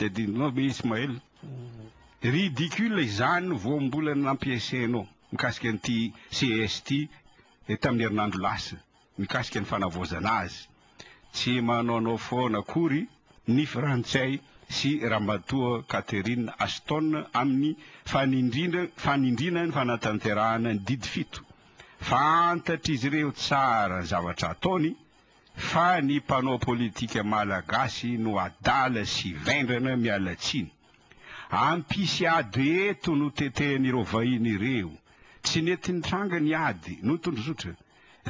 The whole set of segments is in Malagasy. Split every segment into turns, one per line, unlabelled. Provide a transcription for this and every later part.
Tadidinao ve Ismaël? Ridicule izany no voambolana nampiasainao mikasika an'ity CES ity tamin'ny herinandro lasa mikasika ny fanavaozana azy. Tsy manaonao foana akory ny frantsay sy Ramatoa Catherine Ashton amin'ny fanindrindra fanindriana ny fanatanterahana ny didy fito. Fantatr'izy ireo tsara ny zavatra ataony fa ny mpanao politika malagasy no adala sy vendrana miala tsiny. Hampisy ady eto no tetehan'ireo vahiny ireo. Tsy nety nitranga ny ady noho ny tondrozotra.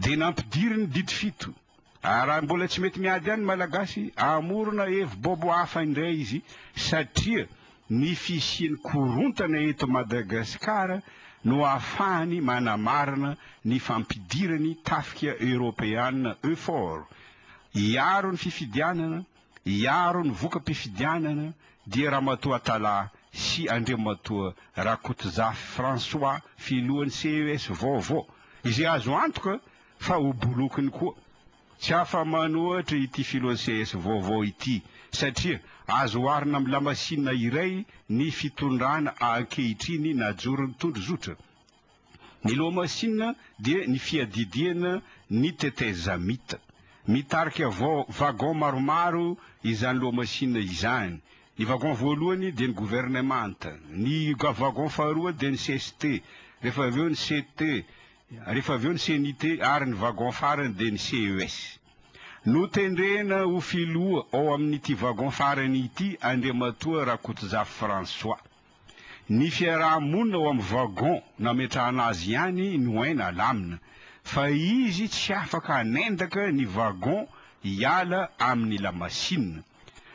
Dia nampidiriny didy fito. Ary raha mbola tsy mety miady ihany ny Malagasy, hamorona hevi-baovao hafa indray izy satria ny fisian'ny korontana eto Madagasikara no ahafahany manamarina ny fampidirany tafika Eoropeana Eufor hiaro ny fifidianana, hiaro ny voka-pifidianana dia Ramatoa Atallah sy Andriamatoa Rakotozafy François filohan'ny CES vaovao izay azo antoka fa ho bolokiny koa. Tsy afa-manohatra ity filohan'ny ces vaovao ity satria azo oharina amin'ny lamasinina iray ny fitondrana ankehitriny najoron'ny tondrozotra. Ny lohamasinina dia ny fiadidiana ny tetezamita. Mitarika wagon maromaro izany lohamasinina izany. Ny wagon voalohany dia ny governemanta, ny wagon faharoa dia ny cst, rehefa avy eo ny CT, Rehefa avy eo ny CNIT ary ny wagon farany dia ny CES. Notendrena ho filoha ao amin'ity wagon farany ity Andriamatoa Rakotozafy François. Ny fiaraha-monina ao amin'ny wagon nametrahana azy ihany no haina alamina, fa izy tsy afaka hanendaka ny wagon hiala amin'ny lamasinina.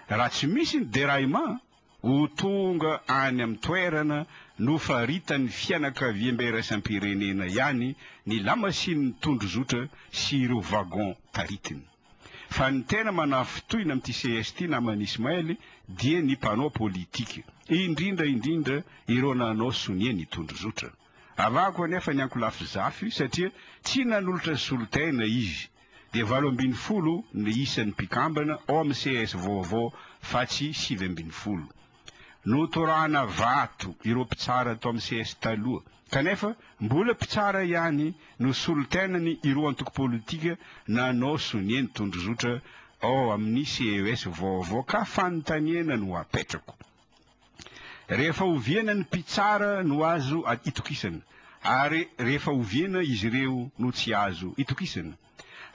Raha tsy misy ny déraillement, Ho tonga any amin'ny toerana nofaritan'ny fianakaviambe iraisam-pirenena ihany ny lamasinin'ny tondrozotra sy ireo wagon taritiny. Fa ny tena manafintohina amin'ity ces ity naman'i Ismaël dia ny mpanao politika, indrindra indrindra ireo nanao sonia ny tondrozotra. Avahako anefa ny ankolafy Zafy satria tsy nanolotra solontena izy. dia 18 ny isan'ny mpikambana ao amin'ny ces vaovao fa tsy 19. Notorahana vato ireo mpitsara tao amin'ny ces taloha kanefa mbola mpitsara ihany no solontenany ireo antoko politika nanao sonia ny tondrozotra ao amin'ny ces vaovao ka fanontaniana no apetrako. Rehefa oviana ny mpitsara no azo itokisana ary rehefa oviana izy ireo no tsy azo itokisana?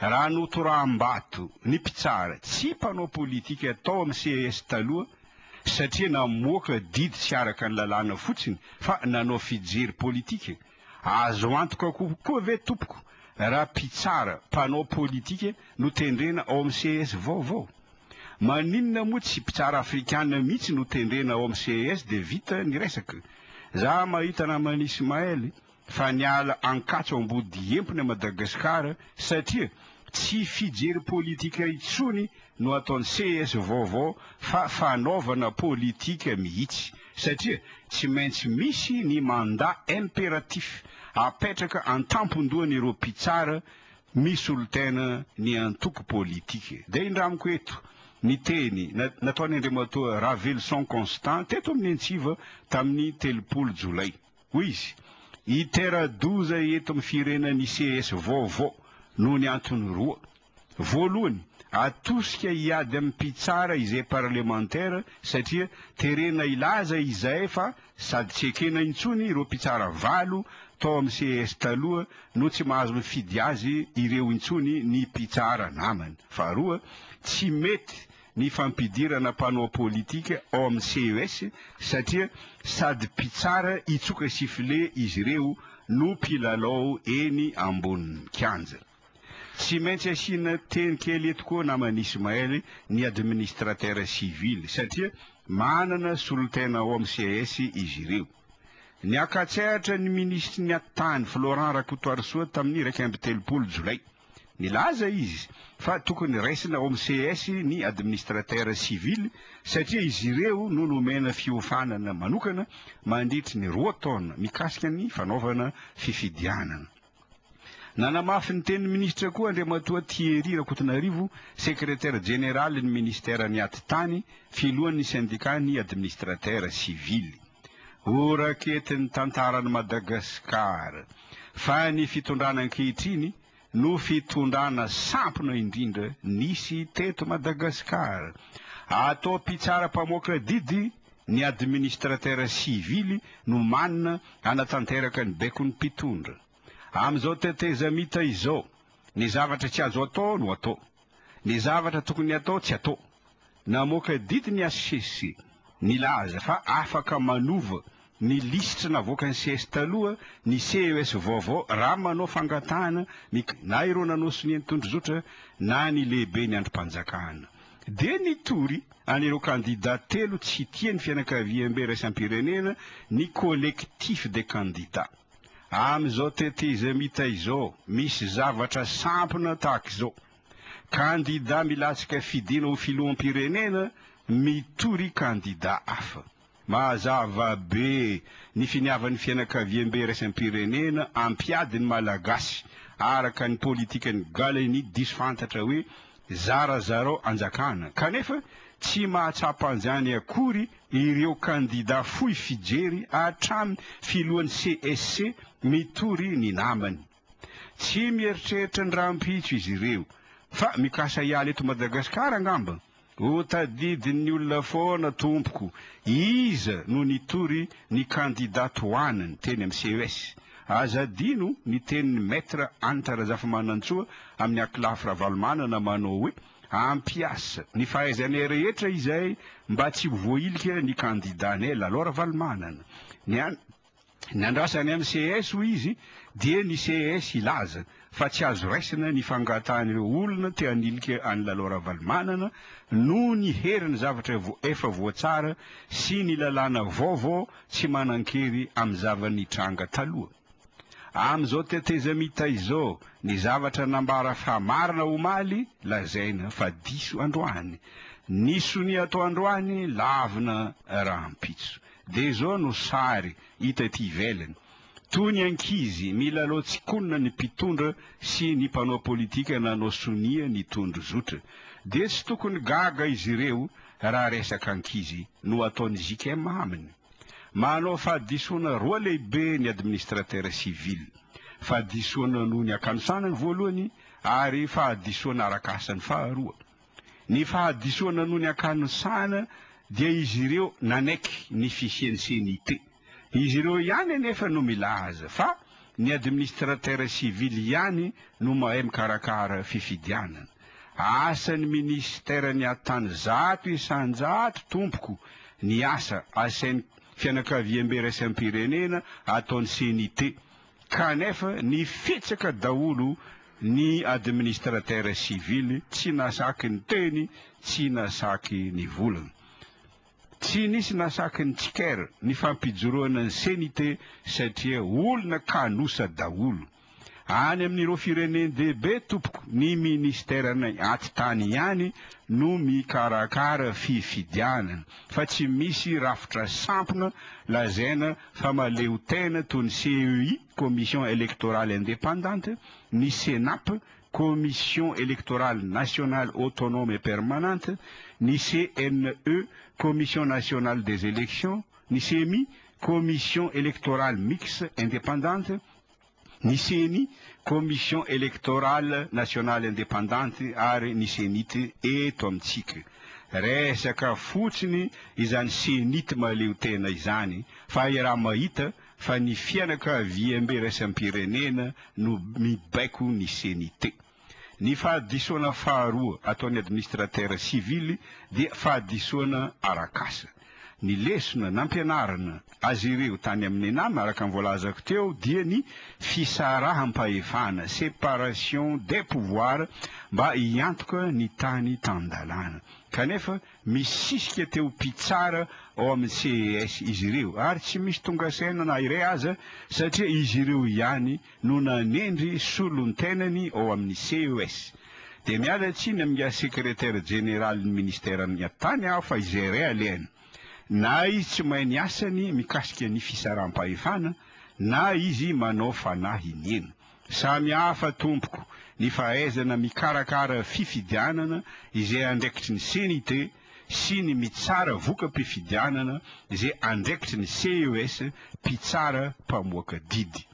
Raha notoraham-bato ny mpitsara tsy mpanao politika tao amin'ny ces taloha satria namoaka didy tsy araka ny lalàna fotsiny fa nanao fijery politika, azo antoka kokoa ve tompoko raha mpitsara mpanao politika no tendrena ao amin'ny ces vaovao? Maninona moa tsy mpitsara afrikana mihitsy no tendrena ao amin'ny ces dia vita ny resaka? Za mahita naman'i Ismaël fa niala Ankatso Ambodiempona Madagascar satria tsy fijery politika intsony no ataon'ny ces vaovao fa fanaovana politika mihitsy satria tsy maintsy misy ny mandat imperatif apetraka antampon-dohan'ireo mpitsara Misolo tena ny antoko politika. Dia indramiko eto ny teny nataon'i Andriamatoa Raveloson Constant teto amin'ny Antsiva tamin'ny 30 jolay. Hoy izy, Hitera-doza eto amin'ny firenena ny ces vaovao noho ny antony roa. Voalohany, atosika hiady amin'ny mpitsara izay parlemantera satria terena hilaza izahay fa Sady tsy ekena intsony ireo mpitsara valo tao amin'ny ces taloha no tsy mahazo mifidy azy ireo intsony ny mpitsara namany. Faharoa, tsy mety ny fampidirana mpanao politika ao amin'ny ces satria sady mpitsara hitsoka sifflet izy ireo no mpilalao eny ambonin'ny kianja. Tsy maintsy asiana teny kely eto koa naman'i Ismaël ny administrateur civil satria manana solontena ao amin'ny ces izy ireo. Niakatsehatra ny minisitry ny atitany Florent Rakotoarisoa tamin'ny 31 jolay. Nilaza izy fa tokony raisina ao amin'ny ces ny administrateur civil satria izy ireo no nomena fiofanana manokana mandritry ny roa taona mikasika ny fanaovana fifidianana. Nanamafy ny tenin'ny minisitra koa Andriamatoa Thierry Rakotonarivo, sekretera jeneralin'ny minisiteran'ny Atitany, filohan'ny sendikan'ny administratera sivily. Ho raketin'ny tantaran'i Madagasikara fa ny fitondrana ankehitriny no fitondrana sampona indrindra nisy teto Madagasikara. Atao mpitsara mpamoaka didy ny administratera sivily no manina hanatanteraka ny baikon'ny mpitondra. Amin'izao tetezamita izao, ny zavatra tsy azo atao no atao. Ny zavatra tokony atao tsy atao. Namoaka didy ny hcc nilaza fa afaka manova ny lisitra navoakan'ny ces taloha ny CES vaovao raha manao fangatahana ny na ireo nanao sonia ny tondrozotra na ny lehiben'ny andrim-panjakana. Dia nitory an'ireo kandida telo tsy tia ny fianakaviambe iraisam-pirenena ny Collectif des candidats. Amin'izao tetezamita izao, misy zavatra sampona tahaka izao. Kandida milatsaka fidiana ho filoham-pirenena mitory kandida hafa. Mazava be ny finiavan'ny fianakaviambe iraisam-pirenena hampiady ny Malagasy araka ny politikan'i Gallieni diso fantatra hoe zarazarao anjakana kanefa tsy mahatsapa an'izany akory ireo kandida fohy fijery hatramin'ny filohan'ny CSC mitory ny namany. Tsy mieritreritra ny rahampitso izy ireo fa mikasa hiala eto Madagasikara angamba? Ho tadidin'ny olona foana tompoko iza no nitory ny kandida tohanany teny amin'ny CES. Aza adino ny tenin'ny Maître Hanitra Razafimanantsoa amin'ny ankolafy Ravalomanana manao hoe hampiasa ny fahaizanay rehetra izay mba tsy ho voahilika ny kandidanay Lalao Ravalomanana. Ny Ny andrasan'ny MCS, hoy izy, dia ny ces hilaza fa tsy azo raisina ny fangatahan'ireo olona te hanilika an'i Lalao Ravalomanana noho ny herin'ny zavatra efa voatsara sy ny lalàna vaovao tsy manan-kery amin'ny zava-nitranga taloha. Amin'izao tetezamita izao, ny zavatra nambara fa marina omaly, lazaina fa diso androany. Ny sonia atao androany, lavina rahampitso. Dia izao no sary hita ety ivelany. Toy ny ankizy milalao tsikonina ny mpitondra sy ny mpanao politika nanao sonia ny tondrozotra. Dia tsy tokony gaga izy ireo raha resaka ankizy no ataon'ny JKM aminy. Manao fahadisoana roa lehibe ny administrateur civil. Fahadisoana noho ny hakanosana ny voalohany ary fahadisoana arak'asa ny faharoa. Ny fahadisoana noho ny hakanosana dia izy ireo nanaiky ny fisian'ny CENIT. Izy ireo ihany anefa no milaza fa ny administrateur civil ihany no mahay mikarakara fifidianana. Asan'ny minisiteran'ny atany 100% tompoko ny asa asain'ny fianakaviambe iraisam-pirenena ataon'ny CENIT Kanefa nifitsaka daholo ny administrateur civil tsy nasaky ny teny tsy nasaky ny volana. Tsy nisy nasaky ny tsikera ny fampijoroana ny CENIT satria olona kanosa daholo. Any amin'ireo firenen-dehibe tompoko ny ministeran'ny atitany ihany no mikarakara fifidianana fa tsy misy rafitra sampona lazaina fa mahaleotena toy ny CEI, Commission Electorale Indépendante, ny Cenap, Commission Electorale Nationale Autonome et Permanente, ny CNE, Commission Nationale des Elections, ny CEMI, Commission Electorale Mixte Indépendante, ny Ceni, Commission Electorale Nationale Indépendante, ary ny Cenit eto amintsika. Resaka fotsiny izany Cenit mahaleotena izany fa iaraha-mahita fa ny fianakaviambe iraisam-pirenena no mibaiko ny Cenit. Ny fahadisoana faharoa ataon'ny administrateur civil dia fahadisoana arak'asa. Ny lesona nampianarina azy ireo tany amin'ny ENAM araka ny voalazako teo dia ny fisaraham-pahefana, séparation des pouvoirs, mba hiantoka ny tany tan-dalàna. Kanefa misisika te ho mpitsara ao amin'ny CES izy ireo ary tsy misy tonga saina na iray aza satria izy ireo ihany no nanendry solontenany ao amin'ny CES. Dia miala tsiny amin'ingahy sekretera jeneralin'ny ministeran'ny tany aho fa izay iray alehany. Na izy tsy mahay ny asany mikasika ny fisaraham-pahefana na izy manao fanahy iniana. Samy hafa tompoko ny fahaizana mikarakara fifidianana izay andraikitry ny CENIT sy ny mitsara voka-pifidianana izay andraikitry ny CES mpitsara mpamoaka didy.